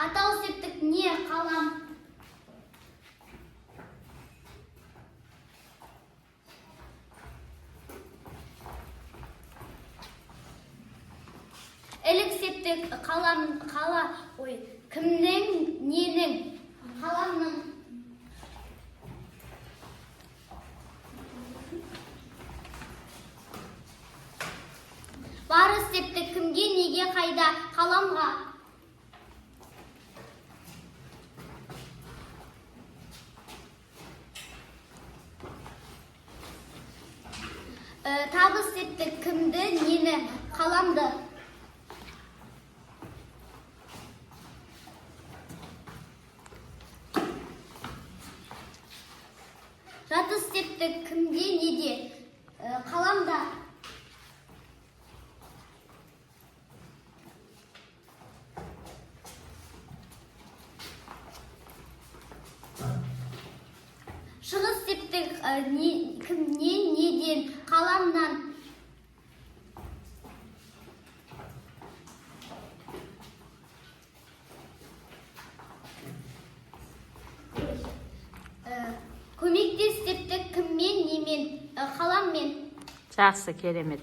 Атау септік не, қалам. Ілік септік қалам, қала, ой, кімнің, ненің, қаламның. Барыс септік кімге, неге, қайда, қаламға. Табыс септік кімді, нені, қаламды. Жатыс септік кімде, неде, қаламда. Шығыс септік не, кімнен, неден, қаламнан. Көмектес септік кіммен, немен, қаламмен. Жақсы, керемет.